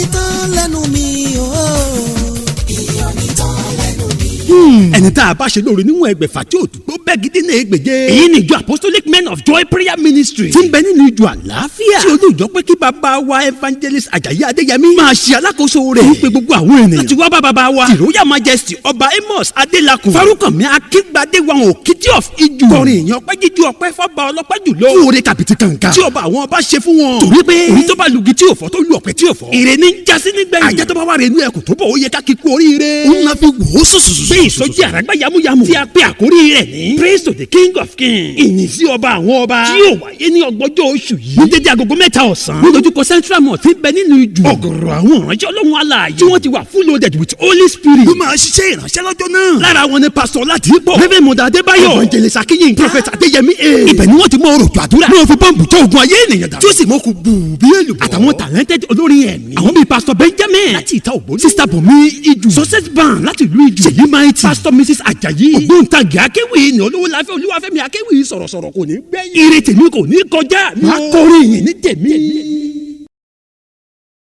ní tán lẹ́nu mi o. Iyọ̀ ní tán lẹ́nu mi. Ẹni tá a bá ṣe lóore níwọ̀n ẹgbẹ̀fà tí òtún bẹ́ẹ̀ gidi ní ẹgbẹ̀je. Èyí ni ìjọ Apostolic Men of Joy Prayer Ministry tí ń bẹ nínú ìjọ àlàáfíà, tí olùjọ pé kí bàbá wa Evangelist Ajayi Adéyẹmí máa ṣe alákòóso rẹ̀, ń pe gbogbo àwọn ènìyàn láti wá bá bàbá wa The Royal Majesty Ọba Amos Adélakùn Farúkànmí Akíngbadé wa Òkìtì of Ijù, kọrin ìyẹn ọpẹ́ jíjú ọpẹ́ fọba ọlọ́pẹ́ jùlọ fún oore kàbìtì kàǹkà tí ọba àwọn ọba ṣe fún wọn. Torí pé orí tó bá lugi tí ò fọ́, tó lu ọ̀pẹ tí ò fọ́, èrè ní jásí nígbẹ̀yìn. Ajá tó bá wà rẹ̀ inú ẹkùn tó bọ̀, ó yẹ ká kíkú oríire. Ó ń la fi wò ó sùsùsù pé ìsọjí àràgbá yamuyamu tí a pè àkórí rẹ̀ ní Praise to the King of Kings, ìyìn sí ọba àwọn ọba, tí yóò wáyé ní ọgbọ̀njọ́ oṣù yìí ní dédé agogo 3 ọ̀sán ní dojúkọ Central Mosque tí ń bẹ nínú Ìjù. Ọ̀gọ̀rọ̀ àwọn ìránṣẹ́ Ọlọ́run alààyè tí wọ́n ti wà full loaded with Holy Spirit ló máa ṣiṣẹ́ ìránṣẹ́ lọ́jọ́ náà. Lára wọn ni Pastor Ladipo, Reverend Mother Adébáyọ̀, Evangelist Akínyìn, Prophet Adéyẹmí e. Ibẹ̀ ni wọ́n ti mọ òròjò àdúrà ní wọ́n fi bọ́ǹbù tó ogun ayé ènìyàn dà, tí ó sì mọ́ kó bù bí èlùbọ́. Àtàwọn talented olórin ẹ̀mí, àwọn bíi Pastor Benjamin láti Ìta Ògbólú, Sister Bùnmi Ìjù, Success Band láti ìlú Ìjù, Ṣèyí Mighty, Pastor Mrs Ajayi, ògbóǹtagì akéwì ní olówó láfẹ́ Olúwafẹ́mi akéwì sọ̀rọ̀sọ̀rọ̀ kò ní gbẹ̀yìn. Ire tèmi kò ní kọjá mi. Máa kọrin ìyìn ní tèmi.